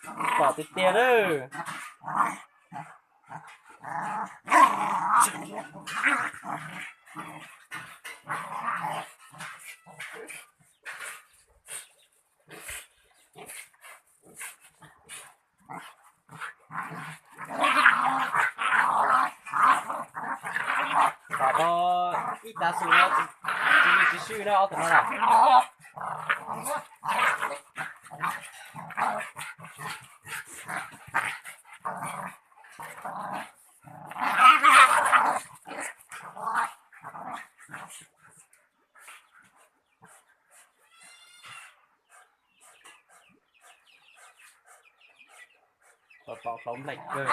Pom tiag tiag lawm. Tom no ib tav su no tsis, tsis swb na ob tug no na. Tom tom tau nplaim kawg.